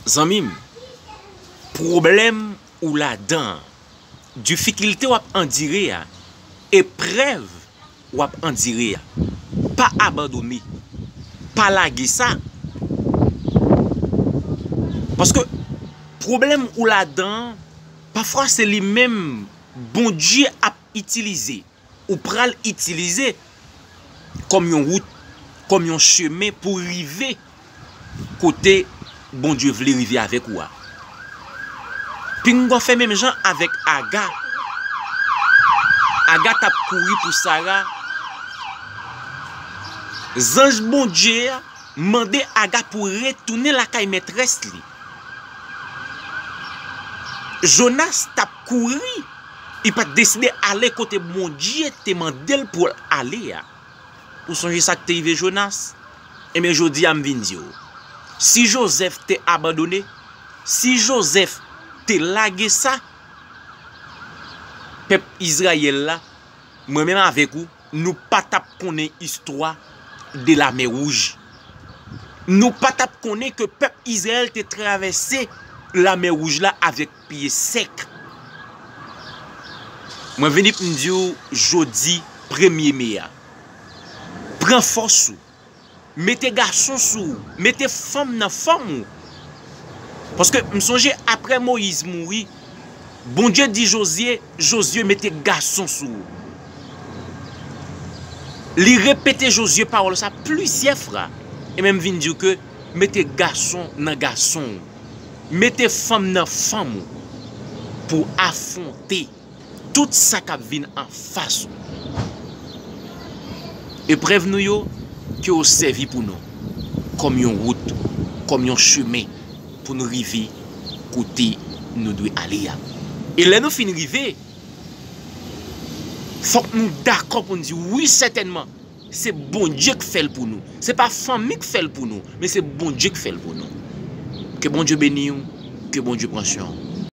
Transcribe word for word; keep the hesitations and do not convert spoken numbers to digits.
Zanmi m, pwoblèm ou ladan an, difikilte w ap andire a, eprèv w ap andire a, pa abandone, pa lage sa. Paske pwoblèm ou ladan an, pafwa se li menm Bondye ap itilize, ou pral itilize kòm yon wout, kòm yon chemen pou rive kote Bondye vle rive avèk ou a. Pinga w fè menm jan avèk Aga. Aga t ap kouri pou Sara. Zanj Bondye a mande Aga pou retounen lakay mètrès li. Jonas t ap kouri, li pa t deside ale kote Bondye te mande l pou l ale a. Ou sonje sa k te rive Jonas? Ebyen, jodi a m vin di w, si Jozèf te abandone, si Jozèf te lage sa, pèp Izrayèl la, mwen menm avèk ou, nou pa t ap konnen istwa de Lamè Wouj. Nou pa t ap konnen ke pèp Izrayèl te travèse Lamè Wouj la avèk pye sèk. Mwen vini pou m di w jodi premye me a, pran fòs ou, mete gason sou ou, mete fanm nan fanm ou. Paske m sonje apre Moyiz mouri, Bondye di Jozye, Jozye mete gason sou ou. Li repete Jozye pawòl sa plizyè fwa. E menm vin di w ke mete gason nan gason ou. Mete fanm nan fanm ou pou afwonte tout sa k ap vin anfas ou. Eprèv nou yo, ke yo sèvi pou nou kòm yon wout, kòm yon chemen pou nou rive kote nou dwe ale a. E lè nou fin rive, fòk nou dakò pou n di wi, sètènman, se Bondye k fè l pou nou. Se pa fanmi k fè l pou nou, men se Bondye k fè l pou nou. Ke Bondye beni w, ke Bondye pran swen w.